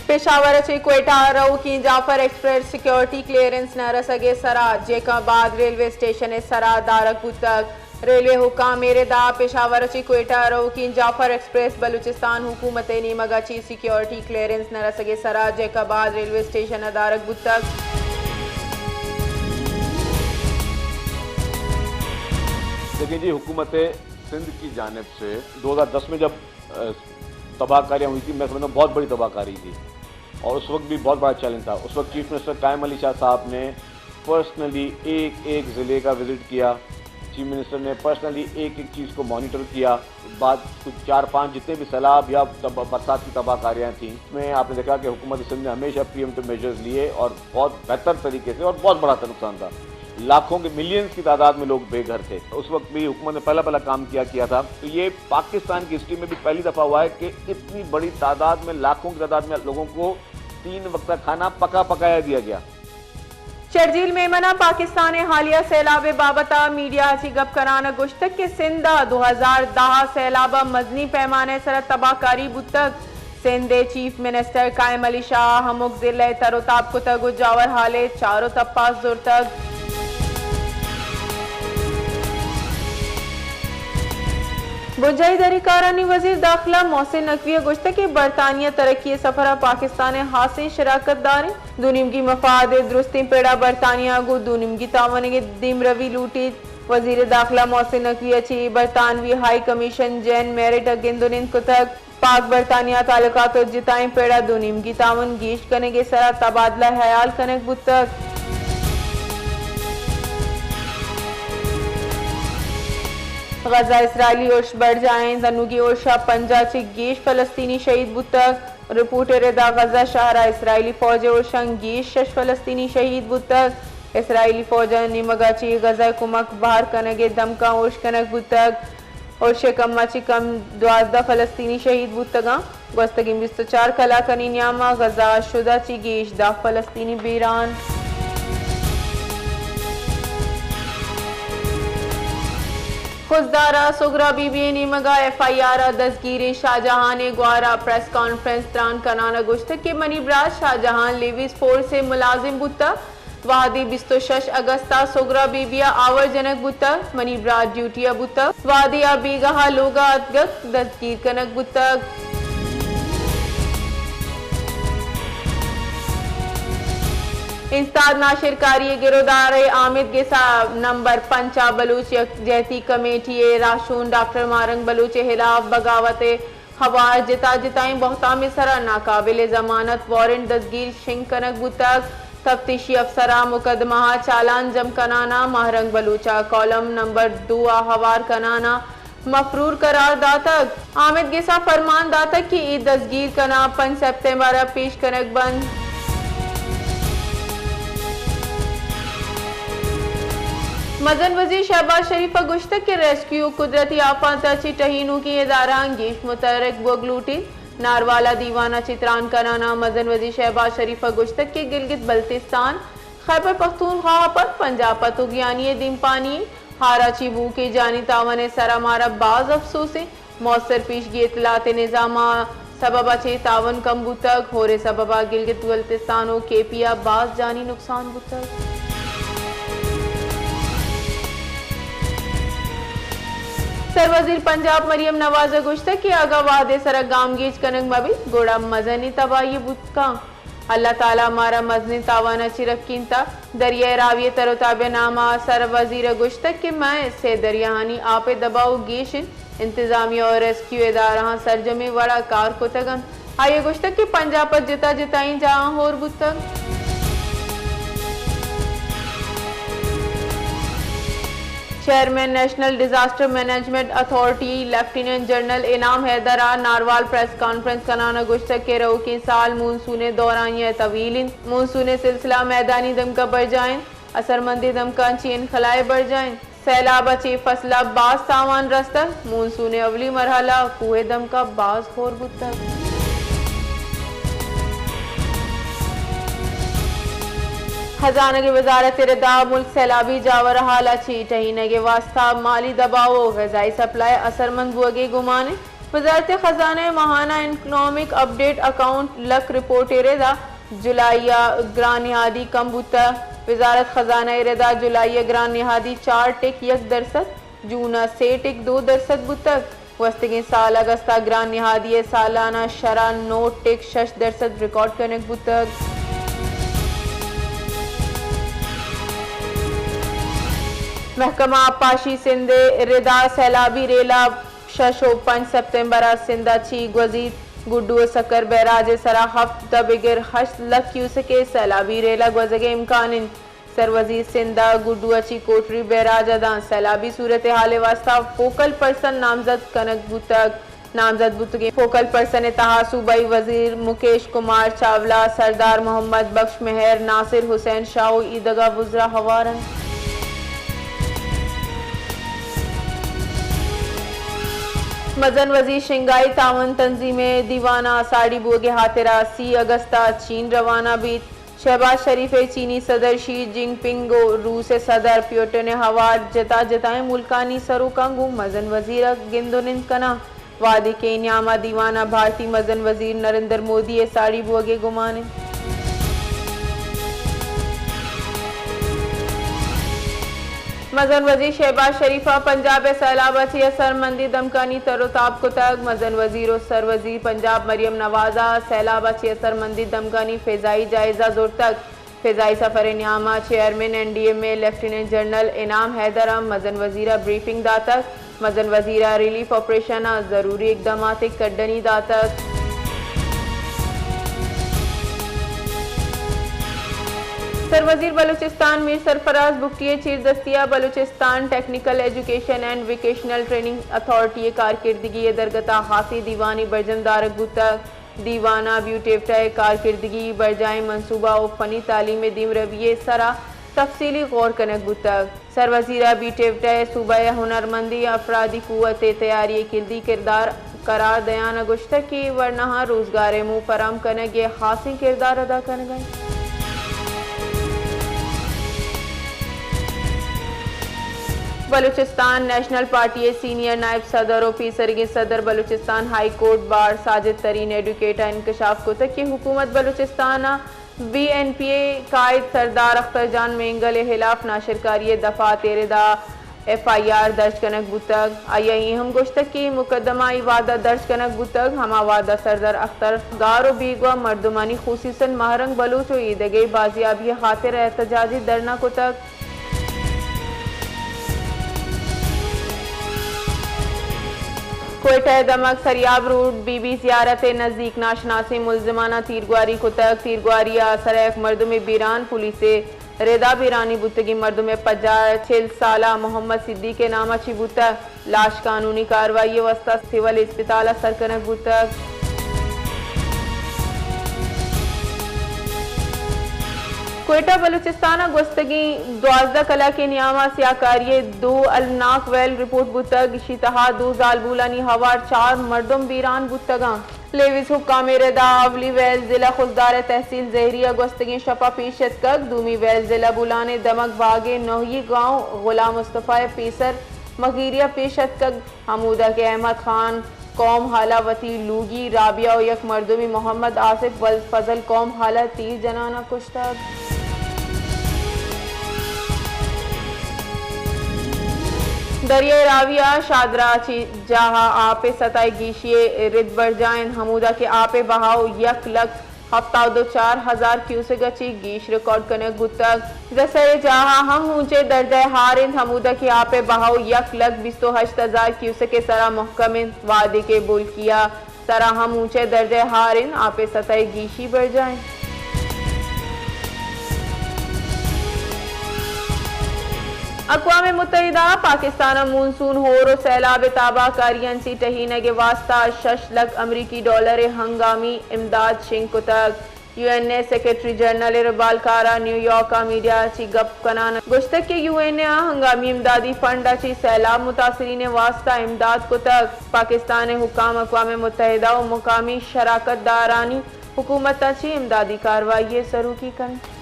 پشاور ءَ چہ کوئٹہ ءَ روکیں جعفر ایکسپریس سیکورٹی کلیئرنس نہ رسگ ءِ سرا جیکب آباد ریلوے اسٹیشن ءِ سرا دارگ بوتگ۔ ریلوے حکام ءِ ردا پشاور ءَ چہ کوئٹہ ءَ روکیں جعفر ایکسپریس بلوچستان حکومت ءِ نیمگ ءَ چہ سیکورٹی کلیئرنس نہ رسگ ءِ سرا جیکب آباد ریلوے اسٹیشن ءَ دارگ بوتگ۔ دیکھیں جی، حکومت سندھ کی جانب سے دو ہزار دس میں جب، اہ، تباہ کاریاں ہوئی تھی، میں سمجھتا ہوں بہت بڑی تباہ کاری تھی اور اس وقت بھی بہت بڑا چیلنج تھا۔ اس وقت چیف منسٹر قائم علی شاہ صاحب نے پرسنلی ایک ایک ضلع کا وزٹ کیا، چیف منسٹر نے پرسنلی ایک ایک چیز کو مانیٹر کیا۔ بعد کچھ چار پانچ جتنے بھی سیلاب یا تب-، برسات کی تباہ کاریاں تھیں، اس میں آپ نے دیکھا کہ حکومت سندھ نے ہمیشہ پری ایمپٹیو میجرز لیے اور بہت بہتر طریقے سے، اور بہت بڑا تھا، نقصان تھا، لاکھوں کے، ملینز کی تعداد میں لوگ بے گھر تھے۔ اس وقت بھی حکومت نے پہلا پہلا کام کیا کیا تھا۔ تو یہ پاکستان کی ہسٹری میں بھی پہلی دفعہ ہوا ہے کہ اتنی بڑی تعداد میں، لاکھوں کی تعداد میں لوگوں کو تین وقت کا کھانا پکا پکایا دیا گیا۔ شرجیل میمن ءَ پاکستان ءِ حالیہ سیلاب ءِ بابت ءَ میڈیا ءَ چہ گپ کنان ءَ گوشتگ کہ سندھ ءَ دو ہزار دہ ءِ سیلاب ءَ مزنیں پیمانہ ءِ سرا تباہ کاری بوتگ۔ سندھ ءِ چیف منسٹر قائم علی شاہ ءَ ہمک ضلع ءِ تر ءُ تاب کتگ ءُ جاور حال ءِ چار ءُ تپاس زرتگ۔ بنجاہی داری کارانی وزیر داخلہ محسن نقوی ءَ گوشتگ کہ برطانیہ ترقی ءِ سفر ءَ پاکستان ءِ ہاسیں شراکت دار انت۔ دو نیمگی مفاد ءِ درستیں پڑ ءَ برطانیہ ءَ گوں دو نیمگی تعاون ءِ دیمروی لوٹیت۔ وزیر داخلہ محسن نقوی ءَ چہ برطانوی ہائی کمیشن جین میرٹ ءَ گند ءُ نند کتگ۔ پاک برطانیہ تعلقات ءِ جتائیں پڑ ءَ دو نیمگی تعاون گیش کنگ ءِ سرا تبادلہ ہیال کنگ بوتگ۔ غزہ اسرائیلی ارش برجاہ انت، انوگیں ارش ءَ پنجاہ چہ گیش فلسطینی شہید بوتگ۔ رپورٹ ءِ ردا غزہ شہر ءَ اسرائیلی فوج ءِ ارشاں گیش شش فلسطینی شہید بوتگ۔ اسرائیلی فوج ءِ نیمگ ءَ چہ غزہ ءِ کمک بہر کنگ ءِ دمکاں ارش کنگ بوتگ۔ ارش ءِ کم ءَ چہ کم دوازدہ فلسطینی شہید بوتگ انت۔ گوستگیں بیست ءُ چار کلاکانی نیام ءَ غزہ ءَ شد ءَ چہ گیش دہ فلسطینی بیران۔ خضدار ءَ سغرا بی بی ءِ نیمگ ءَ ایف آئی آر ءَ دزگیریں شاہ جہان ءِ گوار ءَ پریس کانفرنس تران کنان ءَ گوشتگ کہ منی برات شاہ جہان لیویز فورس ءِ ملازم بوتگ۔ وہدے بیست ءُ شش اگست ءَ سغرا بی بی ءَ آور جنگ بوتگ، منی برات ڈیوٹی ءَ بوتگ۔ وہدے آ بیگاہ ءَ لوگ ءَ اتکگ، دزگیر کنگ بوتگ۔ انسداد ناشرکاری ءِ گرودار ءِ آمید گس ءَ نمبر پنچ ءَ بلوچ یکجہتی کمیٹی ءِ راہشون ڈاکٹر ماہرنگ بلوچ ءِ ہلاف بغاوت ءِ ہوار جتا جتائیں بہتام ءِ سرا ناقابل ضمانت وارنٹ دزگیر شنگ کنگ بوتگ۔ تفتیشی افسراں مقدمہ ءَ چالان جم کنان ءَ ماہرنگ بلوچ ءَ کالم نمبر دو ءَ ہوار کنان ءَ مفرور قرار داتگ۔ آمید گس ءَ فرمان داتگ کہ اے دزگیر کناں پنچ سپتمبر ءَ پیش کنگ بنت۔ مزن وزیر شہباز شریف ءَ گوشتگ کہ ریسکیو ءُ قدرتی آفات ءَ چہ ٹہینوکیں ادارہاں گیش متحرک بوگ لوٹیت۔ ناروالا دیوان ءَ چہ تران کنان ءَ مزن وزیر شہباز شریف ءَ گوشتگ کہ گلگت بلتستان، خیبر پختونخوا ءَ پد پنجاپ ءَ طغیانی ءِ دیمپانی انت۔ ہاراچی بوک ءِ جانی تاوان ءِ سرا مارا باز افسوس انت۔ موثر پیشگی اطلاعات ءِ نظام ءِ سبب ءَ چہ تاوان کم بوتگ، ہور ءِ سبب ءَ گلگت بلتستان ءُ کے پی ءَ باز جانی نقصان بوتگ۔ سروزیر پنجاب مریم نواز ءَ گوشتگ کہ اگاں وہد ءِ سرا گامگیج کنگ مہ بیت، گڑا مزنیں تباہی بوت کنت۔ اللہ تعالی مارا مزنیں تاوان ءَ چہ رکینتہ۔ دریائے راوی ءِ تر ءُ تاب ءِ نام ءَ سروزیر ءَ گوشتگ کہ مئے سئے دریاہانی آپ ءِ دباؤ گیش انت۔ انتظامیہ ءُ ریسکیو ادارہاں سرجمیں وڑ ءَ کار کتگ انت۔ آئی ءَ گوشتگ کہ پنجاپ ءِ جتا جتائیں جاہاں ہور بوتگ۔ Chairman national disaster management authority lieutenant general Inam Haider ءَ ناروال پریس کانفرنس کنان ءَ گوشتگ کہ روکیں سال مونسون ءِ دورانیہ طویل انت۔ مونسون ءِ سلسلہ میدانی دمگ ءَ برجاہ انت، اثرمندیں دمگاں چہ انخلاء ءَ برجاہ انت۔ سیلاب ءَ چہ فصل ءَ باز تاوان رستگ۔ مونسون ءِ اولی مرحلہ ءَ کوہ ءِ دمگ ءَ باز ہور بوتگ۔ ہزانگ ءِ وزارت ءِ ردا ملک سیلابی جاور حال ءَ چہ ٹہینگ ءِ واستہ مالی دباؤ ءُ غذائی سپلائی اثرمند بوگ ءِ گمان انت۔ وزارت خزانہ ءِ ماہانہ اکنامک اپڈیٹ اکاؤنٹ لک رپورٹ ءِ ردا جولائی ءِ گران نہادی کم بوتگ۔ وزارت خزانہ ءِ ردا جولائی ءِ گران نہادی چار ٹک یک درسد، جون ءَ سے ٹک دو درسد بوتگ۔ گوستگیں سال اگست ءَ گران نہادی ءِ سالانہ شرح نو ٹک شش درسد ریکارڈ کنگ بوتگ۔ محکمہ آبپاشی سندھ ءِ ردا سیلابی ریل ءَ شش ءُ پنچ سپتمبر ءَ سندھ ءَ چی گوزیت۔ گڈو ءُ سکر بیراج ءِ سرا ہفت دہ بگر ہشت لکھ کیوسک ءِ سیلابی ریل ءِ گوزگ ءِ امکان انت۔ سروزیر سندھ ءَ گڈو ءَ چی کوٹری بیراج ءَ داں سیلابی صورتحال ءِ واستہ فوکل پرسن نامزد کنگ بوتگ۔ نامزد بوتگیں فوکل پرسن ءِ تہا صوبائی وزیر مکیش کمار چاولہ، سردار محمد بخش مہر، ناصر حسین شاہ ءُ ایدگہ وزراء ہوار انت۔ مزن وزیر شنگھائی تعاون تنظیم ءِ دیوان ءَ ساڑی بوگ ءِ ہاترا سی اگست ءَ چین روانہ بیت۔ شہباز شریف ءِ چینی صدر شی جن پنگ ءُ روس ءِ صدر پیوٹن ءِ ہوار جتا جتائیں ملکانی سروکاں گوں مزن وزیر ءَ گند ءُ نند کناں، وہدے کہ اے نیام ءَ دیوان ءَ بھارتی مزن وزیر نریندر مودی ءِ ساڑی بوگ ءِ گمان انت۔ مزن وزیر شہباز شریف ءَ پنجاب ءِ سیلاب ءَ چہ اثرمندیں دمگانی تر ءُ تاب کتگ۔ مزن وزیر ءُ سروزیر پنجاب مریم نواز ءَ سیلاب ءَ چہ اثرمندیں دمگانی فضائی جائزہ زرتگ۔ فضائی سفر ءِ نیام ءَ chairman N D M A lieutenant general Inam Haider ءَ مزن وزیر ءَ بریفنگ داتگ۔ مزن وزیر ءَ ریلیف آپریشن ءَ ضروری اقدامات ءِ کڈنی داتگ۔ سروزیر بلوچستان میر سرفراز بگٹی ءِ چیردستی ءَ Balochistan technical education and vocational training authority ءِ کارکردگی ءِ درگت ءَ ہاسیں دیوانے برجم دارگ بوتگ۔ دیوان ءَ بیوٹیوٹا ءِ کارکردگی، برجاہیں منصوبہ ءُ فنی تعلیم ءِ دیمروی ءِ سرا تفصیلی غور کنگ بوتگ۔ سروزیر ءَ بیوٹیوٹا ءِ صوبہ ءِ ہنرمندیں افرادی قوت ءِ تیاری ءِ کلدی کردار قرار دیان ءَ گوشتگ کہ ورناہاں روزگار ءِ موہ فراہم کنگ ءِ ہاسیں کردار ادا کنگ ءَ انت۔ بلوچستان نیشنل پارٹی ءِ سینئر نائب صدر ءُ پیسریگیں صدر Balochistan high court bar Sajid Tareen advocate ءَ انکشاف کتگ کہ حکومت بلوچستان ءَ بی این پی ءِ قائد سردار اختر جان مینگل ءِ ہلاف ناشرکاری ءِ دفعات ءِ ردا ایف آئی آر درج کنگ بوتگ۔ آئی ءَ اے ہم گوشتگ کہ اے مقدمہ اے وہد ءَ درج کنگ بوتگ، ہما وہد ءَ سردار اختر گار ءُ بیگواہ مردمانی، خصوصاً ماہ رنگ بلوچ ءُ ایدگہ بازیابی ءِ ہاتر ءَ احتجاجی دھرنا کتگ۔ کوئٹہ ءِ دمگ سریاب روڈ بی بی زیارت ءِ نزیک ناشناسیں ملزماناں تیرگواری کتگ۔ تیرگواری ءِ آسر ءَ یک مردمے بیران، پولیس ءِ ردا بیرانی بوتگیں مردم ءِ پجار چل سالہ محمد صدیق ءِ نام ءَ چی بوتگ۔ لاش قانونی کاروائی ءِ واستہ سول اسپتال ءَ سر کنگ بوتگ۔ کوئٹہ، بلوچستان ءَ گوستگیں دوازدہ کلاک ءِ نیام ءَ سیاہکاری ءِ دو المناک ویل رپورٹ بوتگ، ایشی تہا دو زالبولانی ہوار چار مردم بیران بوتگ انت۔ لیویز حکام ءِ ردا اولی ویل ضلع خضدار ءِ تحصیل زہری ءَ گوستگیں شپ ءَ پیش اتکگ، دومی ویل ضلع بولان ءِ دمگ باگ ءِ نوہی گاؤں غلام مصطفی ءِ پیسر مغیری ءَ پیش اتکگ، ہمودا کہ احمد خان قوم ہال ءَ وتی لوگی رابعہ ءُ یک مردمے محمد آصف ولد فضل قوم ہال ءَ تیر جنان ءَ کشتگ۔ دریائے راوی ءَ شادراہ ءَ چہ جاہ ءَ آپ ءِ سطح ءِ گیشی ءِ رد برجاہ انت، ہمودا کہ آپ ءِ بہاؤ یک لکھ ہفتاد ءُ چار ہزار کیوسک ءَ چہ گیش ریکارڈ کنگ بوتگ۔ گسہ ءِ جاہ ءَ ہم مونچ ءِ درجہ ءِ ہار انت، ہمودا کہ آپ ءِ بہاؤ یک لکھ بیست ءُ ہشت ہزار کیوسک ءِ سرا مھکم انت، وہدے کہ بولکیا سرا ہم مونچ ءِ درجہ ءِ ہار انت، آپ ءِ سطح ءِ گیشی برجاہ انت۔ اقوام متحدہ ءَ پاکستان ءَ مونسون ہور ءُ سیلاب ءِ تباہ کاریاں چہ ٹہینگ ءِ واستہ شش لکھ امریکی ڈالر ءِ ہنگامی امداد شنگ کتگ۔ یو این اے ءِ سیکرٹری جنرل ربال کارا نیویارک ءَ میڈیا ءَ چہ گپ کنان ءَ گوشتگ کہ یو این اے ءَ ہنگامی امدادی فنڈ ءَ چہ سیلاب متاثرین ءِ واستہ امداد کتگ۔ پاکستان ءِ حکام اقوام متحدہ ءُ مقامی شراکت دارانی حکومت ءَ چہ امدادی کاروائی ءِ سروکی کنت۔